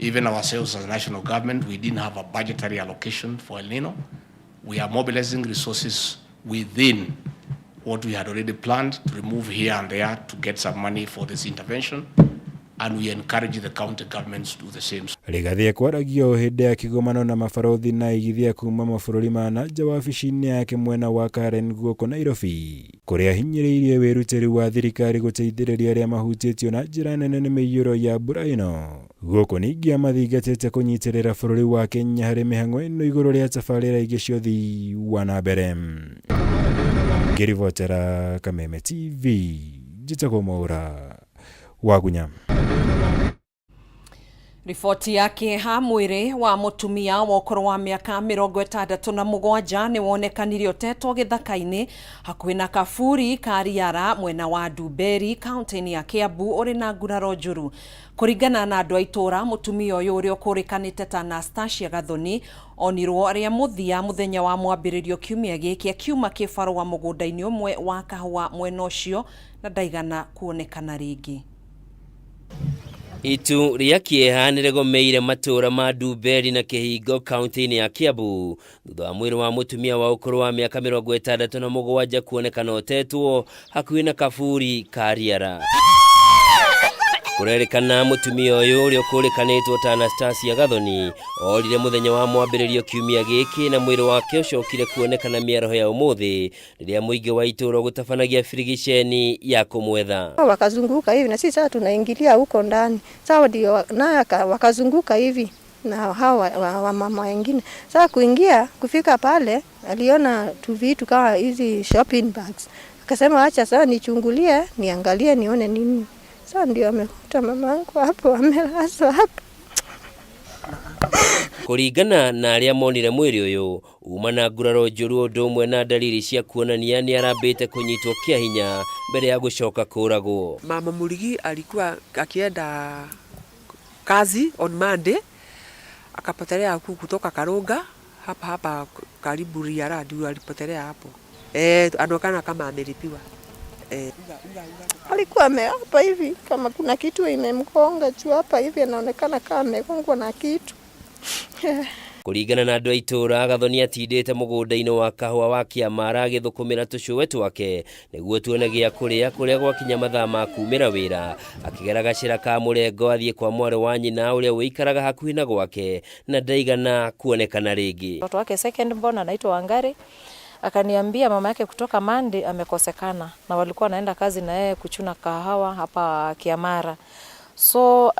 Even ourselves as a national government, we didn't have a budgetary allocation for El Nino. We are mobilizing resources within what we had already planned to remove here and there to get some money for this intervention. And we encourage the county governments to do the same. Rigathi ekwaragia o hĩndĩ ya kĩgomano na mabarũthi na aigithia kuma mabũrũri ma na nja wabici-inĩ yake mwena wa Karen gũkũ Nairobi, kũrĩa ahinyĩrĩirie wĩrutĩri wa thirikari gũteithĩrĩria arĩa mahutĩtio na njĩra nene nĩ mĩiyũro ya mbura ĩno. Gũkũ ningĩ amathingatĩte kũnyitĩrĩra bũrũri wa Kenya harĩ mĩhang'o ĩno igũrũ rĩa tabarĩra ingĩ cia ũthii wa na mbere. Ngĩribotera Kameme TV, njĩtagwo Mwaũra Wagunya. Riboti ya kĩeha, mwĩrĩ wa mũtumia wa ũkũrũ wa mĩaka 67 nĩ wonekanire ũtetwo gĩthaka-inĩ hakuhĩ na kaburi ka Riara, mwena wa Ndumberi, kaunti-inĩ ya Kiambu, ũrĩ na nguraro njũru. Kũringana na andũ a itũũra, mũtumia ũyũ ũrĩa ũkũrĩkanĩte ta Anastasia Gathoni onirwo rĩa mũthia mũthenya wa mwambĩrĩrio kiumia gĩkĩ akiuma kĩbarũa mũgũnda-inĩ ũmwe wa kahũa mwena ũcio na ndaigana kuonekana rĩngĩ. Itu rĩa kĩeha nĩ rĩgomeire matũũra ma Ndumberi na Kĩhingo kaunti-inĩ ya Kiambu thutha wa mwĩrĩ wa mũtumia wa ũkũrũ wa mĩaka 67 kuonekana ũtetwo hakuhĩ na kaburi ka Riara. Kũrerĩkana mũtumia ũyũ ũrĩa ũkũrĩkanĩtwo ta Anastasia Gathoni orire mũthenya wa mwambĩrĩrio kiumia gĩkĩ, na mwĩrĩ wake ũcokire kuonekana mĩaraho ya ũmũthĩ rĩrĩa mũingĩ wa itũũra ũgũtabanagia birigiceni ya kũmwetha. Wakazunguka hivi na sisi sasa tunaingilia huko ndani. Sasa ndio naye wakazunguka hivi na hawa wamama wengine. Sasa kuingia kufika pale, aliona tu vitu kama hizi shopping bags. Akasema, "Acha sasa nichungulie, niangalie nione nini." Sasa ndio amekuta mamangu hapo amelazwa hapo. Kũringana na arĩa monire mwĩrĩ ũyũ uma na nguraro njũru, ũndũ ũmwe na dalili cia kuonania nĩ arambĩte kũnyitwo kĩa hinya mbere ya gũcoka kũragwo. Mama Murigi alikuwa akienda kazi on Monday, akapotelea huku kutoka Karunga hapa hapa karibu Riara, ndio alipotelea hapo. Anaonekana kama amelipiwa. Alikuwa ame hapa hivi kama kuna kitu imemgonga juu hapa hivi anaonekana kama amegongwa na kitu. Kũringana na andũ a itũũra, Gathoni atindĩte mũgũnda-inĩ wa kahũa wa Kĩamara agĩthũkũmĩra tũcũwe twake nĩguo tuone gĩa kũrĩa, kũrĩa gwakinya mathaa ma kumĩra wĩra akĩgera gacĩra ka mũrengo athiĩ kwa mwarĩ wa nyina ũrĩa ũikaraga hakuhĩ na gwake, na ndaigana kuonekana rĩngĩ. Mtoto wake second born anaitwa Wangari akaniambia mama yake kutoka Monday amekosekana, na walikuwa wanaenda kazi na yeye kuchuna kahawa hapa Kiamara. So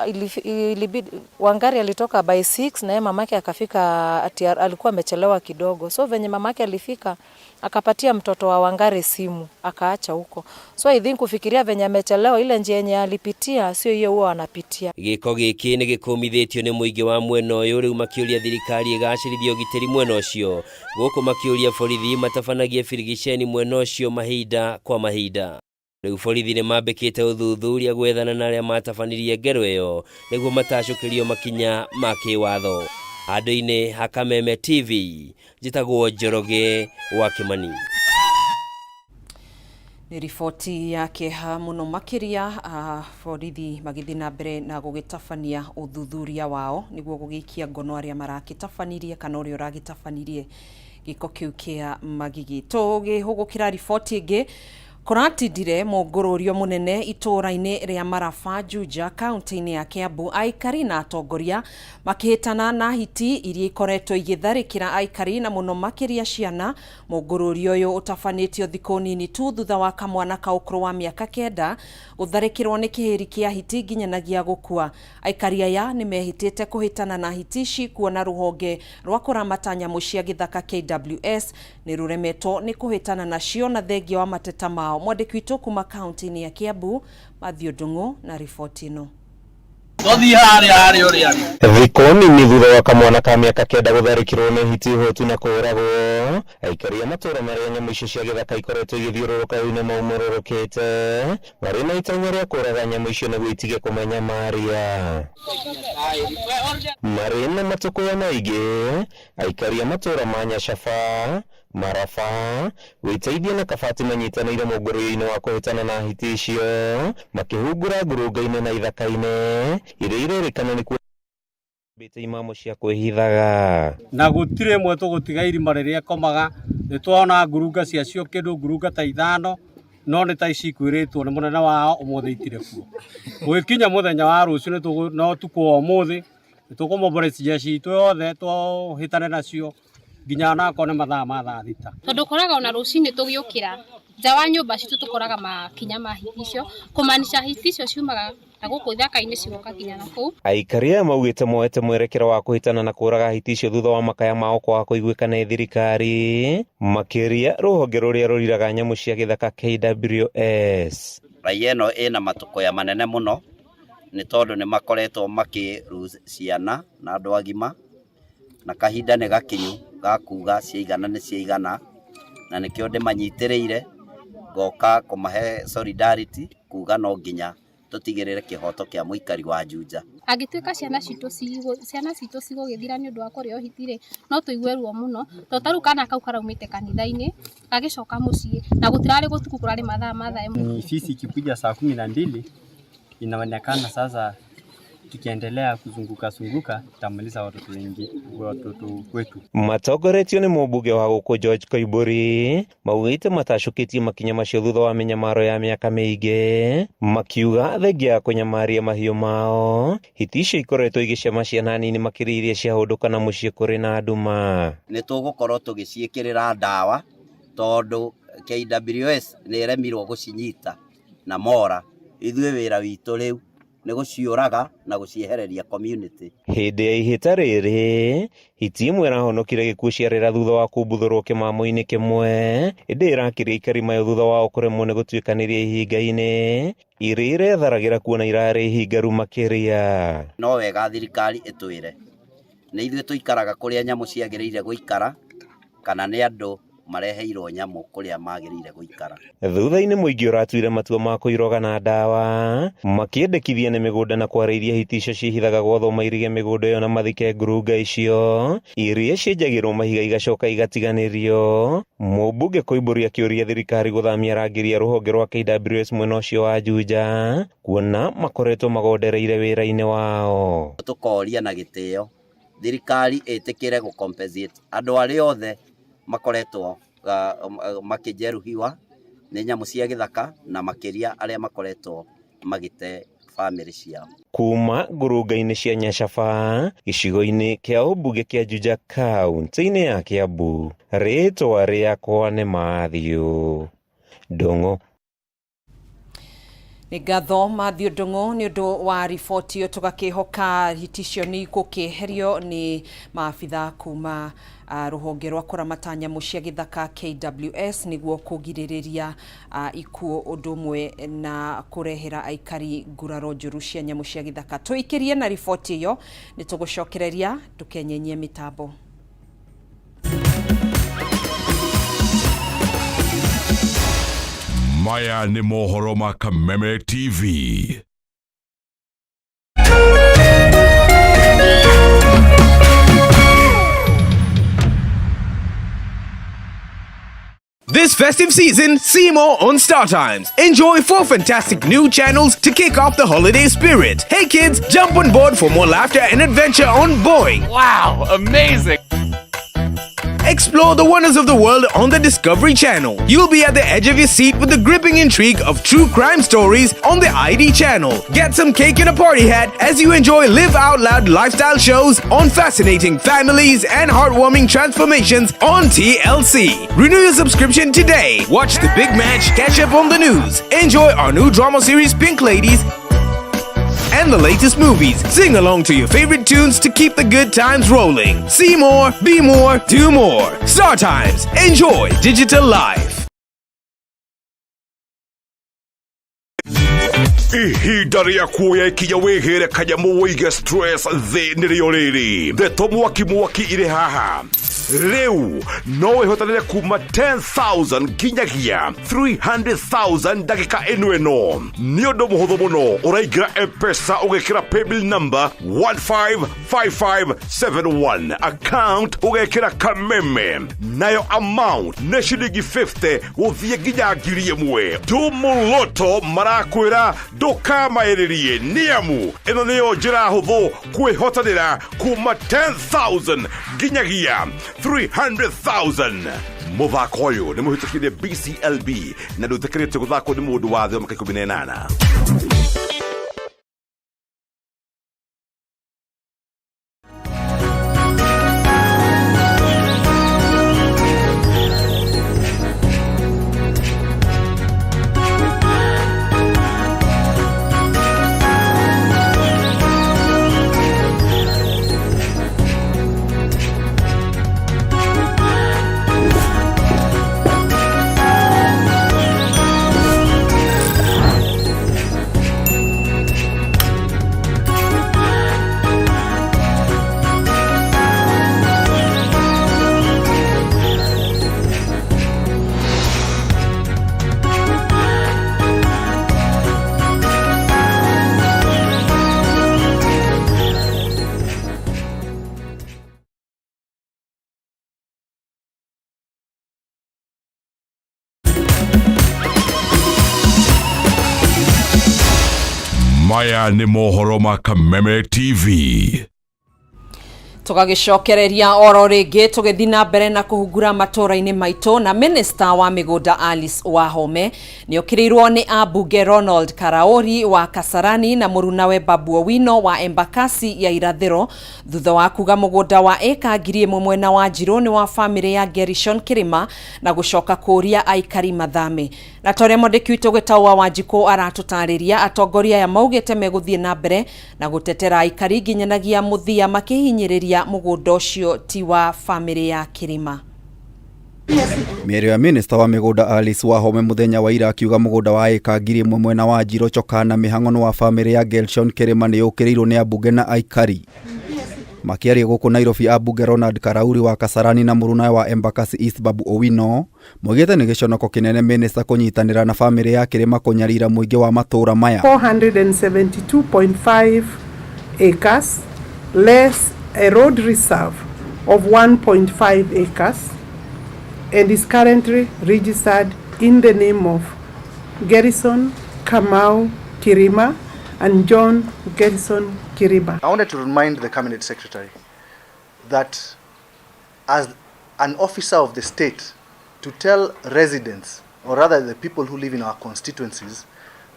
ilibidi Wangari alitoka by 6 na yeye mamake akafika ati alikuwa amechelewa kidogo. So venye mamake alifika, akapatia mtoto wa Wangari simu, akaacha huko. So I think kufikiria venye amechelewa, ile njia yenye alipitia sio hiyo huwa anapitia. Gĩko gĩkĩ nĩ gĩkũmithĩtio nĩ mũingĩ wa mwena ũyũ, rĩu makĩũria thirikari ĩgacĩrithie ũgitĩri mwena ũcio, gũkũ makĩũria borithi matabanagie birigiceni mwena ũcio mahinda kwa mahinda. Rĩu borithi nĩ mambĩkĩte ũthuthuria gwethana na arĩa matabanirie ngero ĩyo nĩguo matacũkĩrio makinya ma kĩwatho. Handũ-inĩ ha Kameme TV, njĩtagwo Njoroge wa Kĩmani. Nĩ riboti ya kĩeha mũno makĩria, borithi magĩthiĩ na mbere na gũgĩtabania ũthuthuria wao nĩguo gũgĩikia ngono arĩa marakĩtabanirie kana ũrĩa ũragĩtabanirie gĩko kĩu kĩa magigi. Tũgĩhũgũkĩra riboti ĩngĩ, kũratindire mũngũrũrio mũnene itũũra-inĩ rĩa Maraba, Juja, kaunti-inĩ ya Kiambu, aikari na atongoria makĩhĩtana na hiti iria ikoretwo igĩtharĩkĩra aikari na mũno makĩria ciana. Mũngũrũrio ũyũ ũtabanĩtio thikũ nini tu thutha wa kamwana ka ũkũrũ wa mĩaka 9 gũtharĩkĩrwo nĩ kĩhĩri kĩa hiti nginyanagia gũkua. Aikari aya nĩ mehĩtĩte kũhĩtana na hiti ici kuona rũhonge rwa kũramata nyamũ cia gĩthaka KWS nĩ rũremetwo nĩ kũhĩtana nacio na thengia wa mateta mao. Mwandĩki witũ kuma kaunti-inĩ ya Kiambu, Mathew Ndung'u, na riboti ĩno. Thikũ nini thutha wa kamwana ka mĩaka 9 gũtharĩkĩrwo nĩ hiti hotu na kũũragwo, aikari a matũũra marĩa nyamũ icio cia gĩthaka ikoretwo igĩthiũrũrũka rĩu nĩ maumũrũrũkĩte marĩ na itanya rĩa kũũraga nyamũ icio nĩguo itige kũmanyamaria. Marĩ na matũkũya maingĩ, aikari a matũũra ma Nyacaba, Maraba, Wĩteithie na Kabati manyitanĩire mũngũrũyo-inĩ wa kũhĩtana na hiti icio, makĩhungura ngurunga-inĩ na ithaka-inĩ iria irerĩkana nĩkuo. Bĩte imamo cia kwĩhithaga. Na gũtirĩ ĩmwe tũgũtiga irima rĩrĩa ĩkomaga, nĩ twona ngurunga ciacio kĩndũ ngurunga ta 5, no nĩ ta ici ikwĩrĩtwo nĩ mũnene wao ũmũthĩ itirĩ kuo. Gũgĩkinya mũthenya wa rũciũ no ũtukũ wa ũmũthĩ nĩ tũkũmobilize jeshi itũ yothe tũhĩtane nacio nginya onakorwo nĩ mathaa ma thaa 6. Tondũ ũkoraga ona rũcinĩ tũgĩũkĩra nja wa nyũmba citũ tũkoraga makinya ma hiti icio, kũmaanisha hiti icio ciumaga na gũkũ ithaka-inĩ cigoka nginya na kũu. Aikari aya maugĩte moete mwerekera wa kũhĩtana na kũraga hiti icio thutha wa makaya mao kwaga kũiguĩka nĩ thirikari, makĩria rũhonge rũrĩa rũriraga nyamũ cia gĩthaka KWS. Raia ĩno ĩna matũkũya manene mũno nĩ tondũ nĩ makoretwo makĩ ciana na andũ agima, na kahinda nĩ gakinyu ga kuga ciaigana nĩ ciaigana, na nĩkĩo ndĩmanyitĩrĩire ngoka kũmahe solidarity kuga no nginya tũtigĩrĩre kĩhoto kĩa mũikari wa Juja. Angĩtuĩka ciana citũ cigũgĩthira nĩ ũndũ wa kũrĩo hiti rĩ, no tũigue ruo mũno, tondũ ta rĩu kana kau karaumĩte kanitha-inĩ gagĩcoka mũciĩ na gũtirarĩ gũtukũ, kũrarĩ mathaa ma thaa 1. Sisi ikikuja saa 12 inaonekana sasa tukiendelea kuzunguka zunguka tutamaliza watoto wengi, watoto wetu. Matongoretio nĩ mũmbunge wa gũkũ George Koimbũri maugĩte matacũkĩtie makinya macio thutha wa mĩnyamaro ya mĩaka mĩingĩ, makiuga thengia ya kũnyamaria mahiũ mao hiti icio ikoretwo igĩcema ciana nini makĩria iria ciahũndũka na mũciĩ kũrĩ na nduma. Nĩ tũgũkorwo tũgĩciĩkĩrĩra ndawa tondũ KWS nĩ ĩremirwo gũcinyita na mora. Ithuĩ wĩra witũ rĩu nĩ gũciũraga na gũciehereria community. Hĩndĩ ya ihĩta rĩrĩ hiti ĩmwe ĩrahonokire gĩkuũ ciarĩra thutha wa kumbuthũrwo kĩmamo-inĩ kĩmwe, ĩndĩ ĩrakĩria aikari mayo thutha wao kũremwo nĩ gũtuĩkanĩria ihinga-inĩ iria iretharagĩra kuona irarĩ ihingaru makĩria. No wega thirikari ĩtwĩre nĩ ithuĩ tũikaraga kũrĩa nyamũ ciagĩrĩire gũikara kana nĩ andũ mareheirwo nyamũ kũrĩa magĩrĩire gũikara. Thutha-inĩ mũingĩ ũratuire matua ma kũiroga na ndawa makĩendekithia nĩ mĩgũnda na kwarĩiria hiti icio ciĩhithaga gwotho mairige mĩgũnda ĩyo na mathike ngurunga icio iria cienjagĩrwo mahiga igacoka igatiganĩrio. Mũmbunge Koimbũri akĩũria thirikari gũthamia arangĩri a rũhonge rwa KWS mwena ũcio wa Juja kuona makoretwo magondereire wĩra-inĩ wao. Tũkoria na gĩtĩo thirikari ĩtĩkĩre gũ compensate andũ arĩa othe makoretwo makĩjeruhiwa nĩ nyamũ cia gĩthaka na makĩria arĩa makoretwo magĩte bamĩrĩ ciao. Kuma ngurunga-inĩ cia Nyacaba gĩcigo-inĩ kĩa ũmbunge kĩa Juja kaunti-inĩ ya Kiambu, rĩtwa rĩakwa nĩ Matthew Ndung'u. Nĩ ngatho Matthew Ndung'u nĩ ũndũ wa riboti ĩyo, tũgakĩhoka hiti icio nĩ igũkĩeherio nĩ maabitha kuma rũhonge rwa kũramata nyamũ cia gĩthaka KWS nĩguo kũgirĩrĩria ikuũ ũndũ ũmwe na kũrehera aikari nguraro njũru cia nyamũ cia gĩthaka. Tũikĩrie na riboti ĩyo nĩ tũgũcokereria, ndũkenyenyie mĩtambo. Maya nĩ mohoro ma Kameme TV. This festive season, see more on StarTimes. Enjoy 4 fantastic new channels to kick off the holiday spirit. Hey kids, jump on board for more laughter and adventure on Boeing. Wow, amazing! Explore the wonders of the world on the Discovery Channel. You'll be at the edge of your seat with the gripping intrigue of true crime stories on the ID Channel. Get some cake and a party hat as you enjoy Live Out Loud lifestyle shows on fascinating families and heartwarming transformations on TLC. Renew your subscription today. Watch the big match, catch up on the news. Enjoy our new drama series Pink Ladies and the latest movies. Sing along to your favorite tunes to keep the good times rolling. See more, be more, do more. Star Times. Enjoy digital life. Ihinda rĩa kuoya ikinya wĩhĩre kanyamũ wĩige stress thĩ nĩrĩo rĩrĩ. Ndeto mwaki mwaki irĩ haha. Rĩu no wĩhotanĩre kuma 10,000 nginyagia 300,000 ndagĩka ĩno ĩno. Nĩ ũndũ mũhũthũ mũno, ũraingĩra M-Pesa ũgekĩra paybill number 155571, account ũgekĩra Kameme, nayo amount nĩ ciringi 50 gũthiĩ nginya 1,000. Tumuloto marakwĩra ndũkamaĩrĩrie, nĩamu ĩno nĩyo njĩra hũthũ kwĩhotanĩra kuma 10,000 nginyagia 300,000. Mũthako ũyũ nĩ mũhĩtũkire BCLB na ndũtĩkĩrĩtio gũthakwo nĩ mũndũ wa thĩ wa mĩaka 18. Maya nĩ mohoro ma Kameme TV. Tũgagĩcokereria oro rĩngĩ tũgĩthiĩ na mbere na kũhungura matũũra-inĩ maitũ, na minista wa mĩgũnda Alice Wahome nĩokĩrĩirwo nĩ ambunge Ronald Karauri wa Kasarani na mũrunawe Babu Owino wa Embakasi ya Irathĩro thutha wa kuga mũgũnda wa ĩka 1,000 mwena wa Njirũ nĩ wa famĩlĩ ya Gerishon Kĩrĩma na gũcoka kũũria aikari mathame. Na ta ũrĩa mwandĩki witũ Gĩtaũ wa Wanjikũ aratũtarĩria, atongoria aya maugĩte megũthiĩ na mbere na gũtetera aikari nginyanagia mũthia makĩhinyĩrĩria mũgũnda ũcio ti wa famĩlĩ ya Kĩrĩma. Mĩario ya minista wa mĩgũnda Alice Wahome mũthenya wa ira akiuga mũgũnda wa ĩka 1,000 mwena wa Njirũ Choka na mĩhang'o nĩ wa famĩlĩ ya Gelshon Kĩrĩma nĩ yũkĩrĩirwo nĩ ambunge na aikari. Makĩaria gũkũ Nairobi, ambunge Ronald Karauri wa Kasarani na mũrunawe wa Embakasi East Babu Owino moigĩte nĩ gĩconoko kĩnene minista kũnyitanĩra na famĩlĩ ya Kĩrĩma kũnyarira mũingĩ wa matũũra maya. 472.5 acres less a road reserve of 1.5 acres and is currently registered in the name of Gerison Kamau Kirima and John Gerison Kirima. I wanted to remind the Cabinet Secretary that as an officer of the state, to tell residents, or rather the people who live in our constituencies,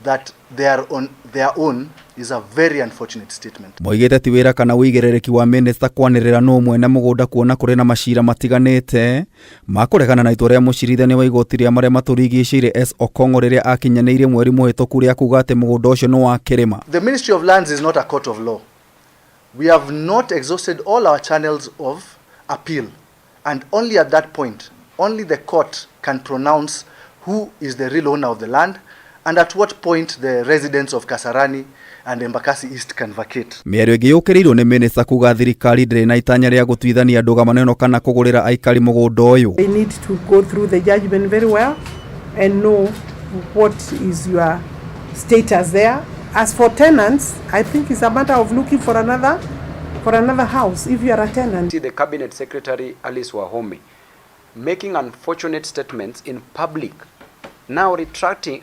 that they are on their own is a very unfortunate statement. Moigĩte ti wĩra kana ũigĩrĩrĩki wa minista kwanĩrĩra nũ mwene mũgũnda kuona kũrĩ na macira matiganĩte ma kũregana na itua rĩa mũcirithania wa igoti rĩa marĩa matũrigicĩirie S Okong'o rĩrĩa akinyanĩirie mweri mũhĩtũku rĩa kuga atĩ mũgũnda ũcio nĩ wa Kĩrĩma. The Ministry of Lands is not a court of law. We have not exhausted all our channels of appeal, and only at that point, only the court can pronounce who is the real owner of the land and at what point the residents of Kasarani and Embakasi East can vacate. Mĩario ĩngĩ yũkĩrĩirwo nĩ minista kuga thirikari ndĩrĩ na itanya rĩa gũtuithania ndũgamano ĩno kana kũgũrĩra aikari mũgũnda ũyũ. They need to go through the judgment very well and know what is your status there. As for tenants, I think it's a matter of looking for another house if you are a tenant. See the Cabinet Secretary Alice Wahome making unfortunate statements in public, now retracting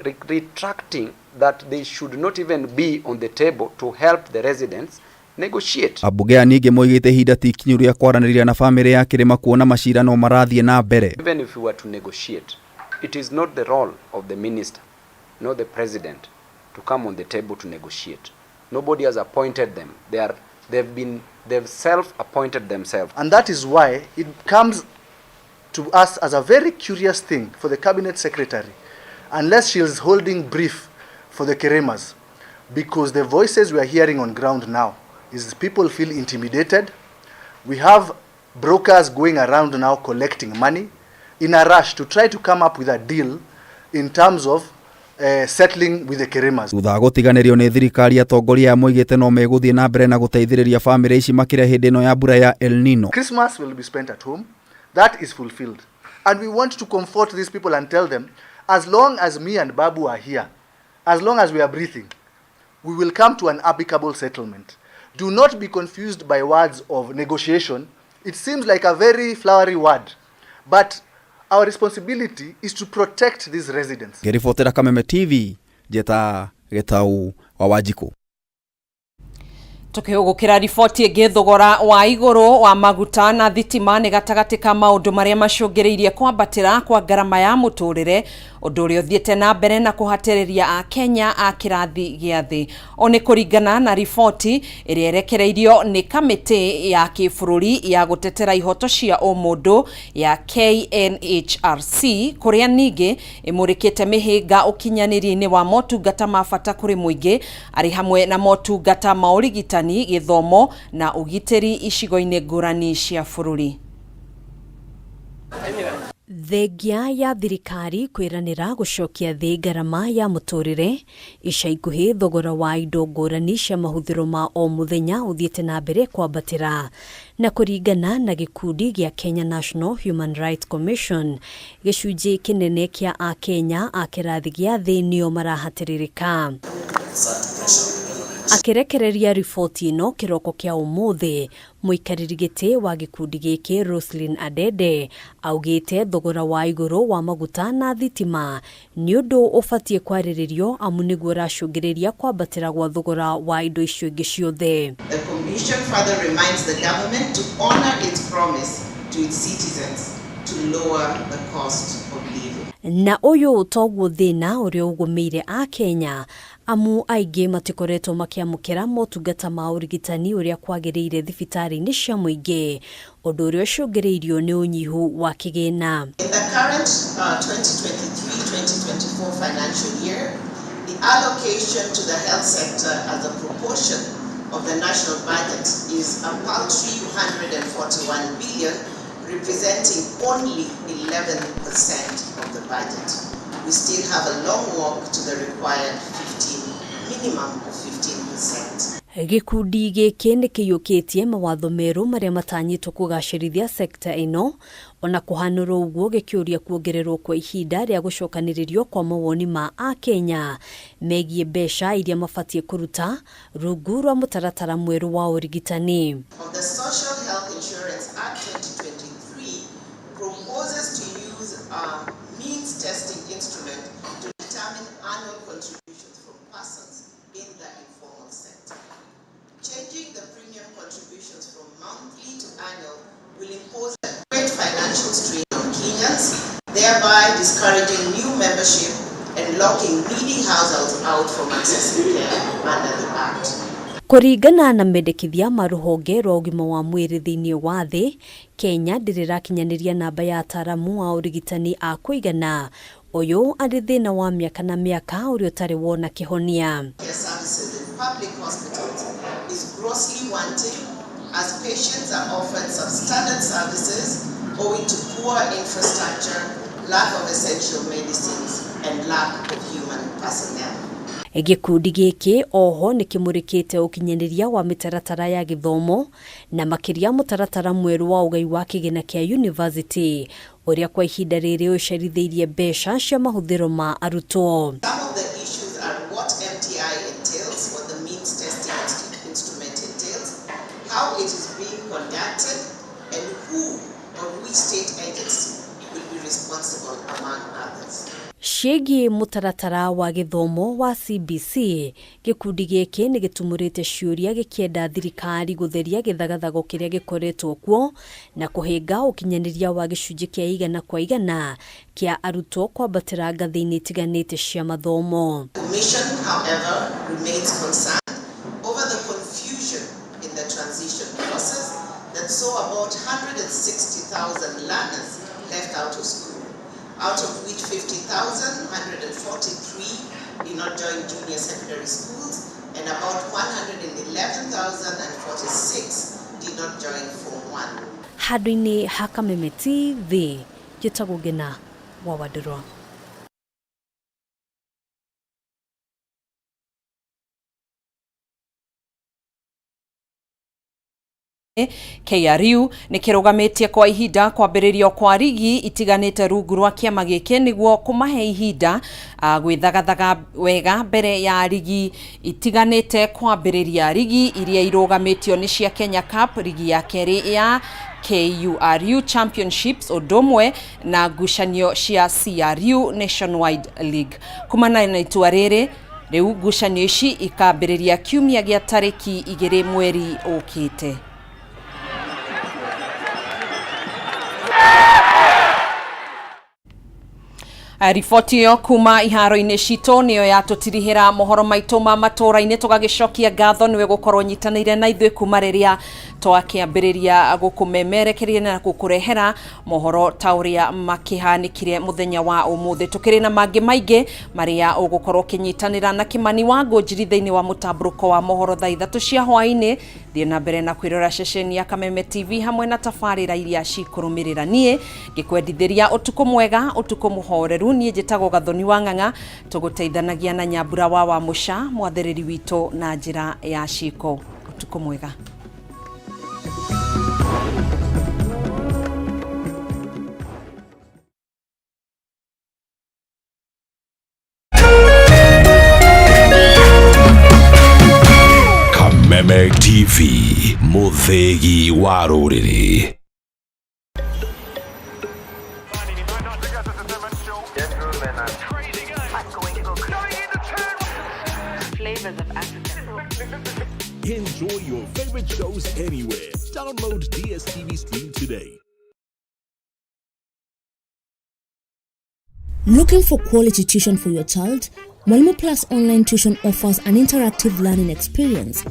that they should not even be on the table to help the residents negotiate. Ambunge aya ningĩ moigĩte ihinda ti ikinyu rĩa kwaranĩria na famĩlĩ ya Kĩrĩma kuona macira no marathiĩ na mbere. Even if we were to negotiate, it is not the role of the minister nor the president to come on the table to negotiate. Nobody has appointed them. They've self-appointed themselves. And that is why it comes to us as a very curious thing for the Cabinet Secretary, unless she is holding brief for the Kirimas, because the voices we are hearing on ground now is people feel intimidated. We have brokers going around now collecting money in a rush to try to come up with a deal in terms of settling with the Kirimas. Thutha wa gũtiganĩrio nĩ thirikari, atongoria aya moigĩte no megũthiĩ na mbere na gũteithĩrĩria famĩlĩ ici makĩria hĩndĩ ĩno ya mbura ya El Nino. Christmas will be spent at home. That is fulfilled. And we want to comfort these people and tell them, as long as me and Babu are here, as long as we are breathing, we will come to an amicable settlement. Do not be confused by words of negotiation. It seems like a very flowery word, but our responsibility is to protect these residents. Ngĩribotera Kameme TV, njĩta Gĩtau wa Wanjikũ. Tukihugukira riboti ĩngĩ, thogora wa igũrũ wa maguta na thitima nĩ gatagatĩ ka maũndũ marĩa macũngĩrĩirie kwambatĩra kwa ngarama ya mũtũrĩre, ũndũ ũrĩa ũthiĩte na mbere na kũhatĩrĩria Akenya a kĩrathi gĩa thĩ. O nĩ kũringana na riboti ĩrĩa ĩrekereirio nĩ kamĩtĩ ya kĩbũrũri ya gũtetera ihoto cia ũmũndũ ya KNHRC, kũrĩa ningĩ ĩmũrĩkĩte mĩhĩnga ũkinyanĩria-inĩ wa motungata ma bata kũrĩ mũingĩ, arĩ hamwe na motungata ma ũrigitani, gĩthomo na ũgitĩri icigo-inĩ ngũrani cia bũrũri. Thengia ya thirikari kwĩranĩra gũcokia thĩ ngarama ya mũtũrĩre, ica ikuhĩ thogora wa indo ngũrani cia mahũthĩro ma o mũthenya ũthiĩte na mbere kwambatĩra, na kũringana na gĩkundi gĩa Kenya National Human Rights Commission, gĩcunjĩ kĩnene kĩa Akenya a kĩrathi gĩa thĩ nĩo marahatĩrĩrĩka. Akĩrekereria riboti ĩno kĩroko kĩa ũmũthĩ, mũikarĩri gĩtĩ wa gĩkundi gĩkĩ Roslyn Adede augĩte thogora wa igũrũ wa maguta na thitima nĩ ũndũ ũbatiĩ kwarĩrĩrio, amu nĩguo ũracũngĩrĩria kwambatĩra gwa thogora wa indo icio ingĩ ciothe. The Commission further reminds the government to honor its promise to its citizens to lower the cost of living. Na ũyũ toguo thĩna ũrĩa ũgũmĩire Akenya, amu aingĩ matikoretwo makĩamũkĩra motungata ma ũrigitani ũrĩa kwagĩrĩire thibitarĩ-inĩ cia mũingĩ, ũndũ ũrĩa ũcũngĩrĩirio nĩ ũnyihu wa kĩgĩna. In the current 2023-2024 financial year, the allocation to the health sector as a proportion of the national budget is a paltry 141 billion, representing only 11% of the budget. We still have a long walk to the required minimum of 15%. Gĩkundi gĩkĩ nĩ kĩiyũkĩtie mawatho merũ marĩa matanyĩtwo kũgacĩrithia sekta ĩno, ona kũhanũrwo ũguo gĩkĩũria kuongererwo kwa ihinda rĩa gũcokanĩrĩrio kwa mawoni ma Akenya megiĩ mbeca iria mabatiĩ kũruta rungu rwa mũtaratara mwerũ wa ũrigitani. Of the Social Health Insurance Act 2023 proposes to use a means testing instrument to determine annual contributions from persons in the informal sector. Changing the premium contributions from monthly to annual will impose a great financial strain on Kenyans, thereby discouraging new membership and locking needy households out from accessing care under the Act. Kũringana na mendekithia ma rũhonge rwa ũgima wa mwĩrĩ thĩinĩ wa thĩ, Kenya ndĩrĩ ĩrakinyanĩria namba ya ataaramu a ũrigitani a kũigana, ũyũ arĩ thĩna wa mĩaka na mĩaka ũrĩa ũtarĩ wona kĩhonia. Care services in public hospitals is grossly wanting, as patients are offered substandard services owing to poor infrastructure, lack of essential medicines, and lack of human personnel. Gĩkundi gĩkĩ oho nĩ kĩmũrĩkĩte ũkinyanĩria wa mĩtaratara ya gĩthomo na makĩria mũtaratara mwerũ wa ũgai wa kĩgĩna kĩa university ũrĩa kwa ihinda rĩrĩ ũcerithĩirie mbeca cia mahũthĩro ma arutwo. Some of the issues are what MTI entails, what the means testing instrument entails, how it is being conducted, and who or which state agency will be responsible, among others. Ciĩgiĩ mũtaratara wa gĩthomo wa CBC, gĩkundi gĩkĩ nĩ gĩtumũrĩte ciũria gĩkĩenda thirikari gũtheria gĩthagathago kĩrĩa gĩkoretwo kuo na kũhĩnga ũkinyanĩria wa gĩcunjĩ kĩa 100% kĩa arutwo kwambatĩra ngathĩ-inĩ itiganĩte cia mathomo. The Commission, however, remains concerned over the confusion in the transition process that saw about 160,000 learners left out of school, out of which 50,143 did not join junior secondary schools and about 111,046 did not join Form 1. Handũ-inĩ ha Kameme TV, njĩtagwo Ngĩna wa Wandirwa. KRU nĩ kĩrũgamĩtie kwa ihinda kwambĩrĩrio kwa rigi itiganĩte rungu rwa kĩama gĩkĩ nĩguo kũmahe ihinda gwĩthagathaga wega mbere ya rigi itiganĩte kwambĩrĩria. Rigi iria irũgamĩtio nĩ cia Kenya Cup, rigi ya kerĩ ya KURU Championships ũndũ ũmwe na ngucanio cia CRU Nationwide League. Kumana na itua rĩrĩ, rĩu ngucanio ici ikambĩrĩria kiumia gĩa tarĩki 2 mweri ũkĩte. Riboti ĩyo kuma iharo-inĩ citũ nĩyo yatũtirihĩra mohoro maitũ ma matũra-inĩ. Tũgagĩcokia ngatho nĩwe gũkorwo nyitanĩire na ithuĩ kuma rĩrĩa twakĩambĩrĩria gũkũmemerekeria na gũkũrehera mohoro ta ũrĩa makĩhanĩkire mũthenya wa ũmũthĩ. Tũkĩrĩ na mangĩ maingĩ marĩa ũgũkorwo ũkĩnyitanĩra na Kĩmani wa Ngũnjiri thĩinĩ wa mũtambũrũko wa mohoro thaa 3 cia hwaĩ-inĩ. Thiĩ na mbere na kwĩrora ceceni ya Kameme TV hamwe na tabarĩra iria cikũrũmĩrĩra. Niĩ ngĩkwendithĩria ũtukũ mwega, ũtukũ mũhoreru. Niĩ njĩtagwo Gathoni wa Ng'ang'a, tũgũteithanagia na Nyambura wa Wamũca, mwathĩrĩri witũ na njĩra ya ciko. Ũtukũ mwega. Kameme TV, mũthĩgi wa rũrĩrĩ. Enjoy your favorite shows anywhere. Download DSTV Stream today. Looking for quality tuition for your child? Mwalimu Plus Online Tuition offers an interactive learning experience.